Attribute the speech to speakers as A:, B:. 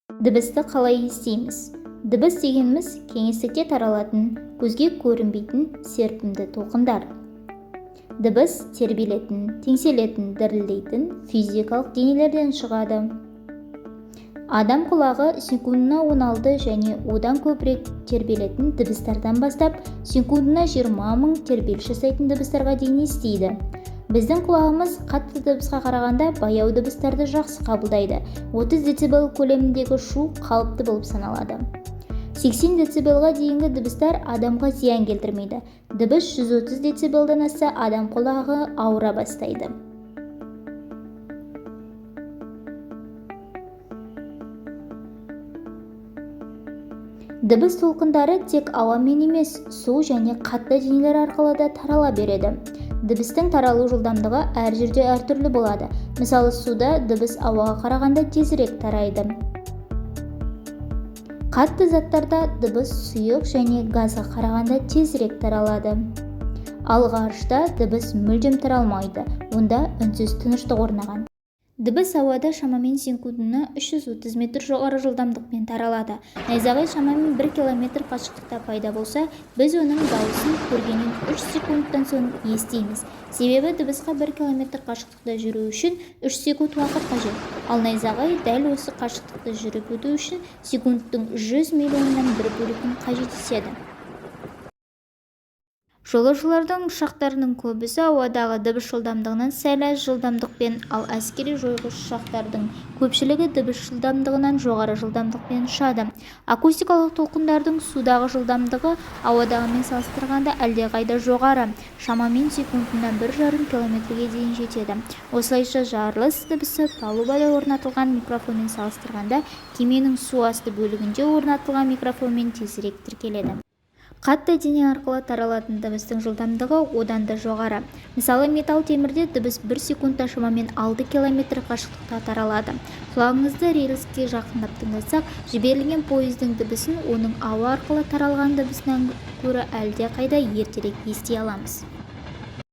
A: Дыбысты қалай естиміз? Дыбыс дегеніміз кеңістікте таралатын, көзге көрінбейтін серпімді толқындар. Дыбыс тербелетін, теңселетін, дірілдейтін физикалық денелерден шығады. Адам құлағы секундына 16 және одан көбірек тербелетін дыбыстардан бастап секундына 20 мың тербеліс жасайтын дыбыстарға дейін естиді. Біздің құлағымыз қатты дыбысқа қарағанда баяу дыбыстарды жақсы қабылдайды. 30 децибел көлеміндегі шу қалыпты болып саналады. 80 децибелға дейінгі дыбыстар адамға зиян келтірмейді. Дыбыс 130 децибелдан асса, адам құлағы ауыра бастайды. Дыбыс толқындары тек ауамен емес, су және қатты денелер арқылы да тарала береді. Дыбыстың таралу жылдамдығы әр жерде әртүрлі болады. Мысалы, суда дыбыс ауаға қарағанда тезірек тарайды. Қатты заттарда дыбыс сұйық және газға қарағанда тезірек таралады. Ал ғарышта дыбыс мүлдем таралмайды, онда үнсіз тыныштық орнаған. Дыбыс ауада шамамен секундына 330 метр жоғары жылдамдықпен таралады. Найзағай шамамен 1 километр қашықтықта пайда болса, біз оның дауысын көргеннен 3 секундтан соң естиміз. Себебі дыбысқа 1 километр қашықтықта жүру үшін 3 секунд уақыт қажет. Ал найзағай дәл осы қашықтықты жүріп өту үшін секундтың 100 миллионнан бір бөлігін қажет етеді. Жолаушылардың ұшақтарының көбісі ауадағы дыбыс жылдамдығынан сәл аз жылдамдықпен, ал әскери жойғыш ұшақтардың көпшілігі дыбыс жылдамдығынан жоғары жылдамдықпен ұшады. Акустикалық толқындардың судағы жылдамдығы ауадағымен салыстырғанда әлдеқайда жоғары, шамамен секундына 1,5 километрге дейін жетеді. Осылайша, жарылыс дыбысы палубада орнатылған микрофонмен салыстырғанда кеменің су асты бөлігінде орнатылған микрофонмен тезірек тіркеледі. Қатты дене арқылы таралатын дыбыстың жылдамдығы одан да жоғары. Мысалы, металл темірде дыбыс бір секундта шамамен 6 километр қашықтықта таралады. Құлағыңызды рельске жақындап тыңдасақ, жіберілген пойыздың дыбысын оның ауа арқылы таралған дыбысынан көрі әлдеқайда ертерек ести аламыз.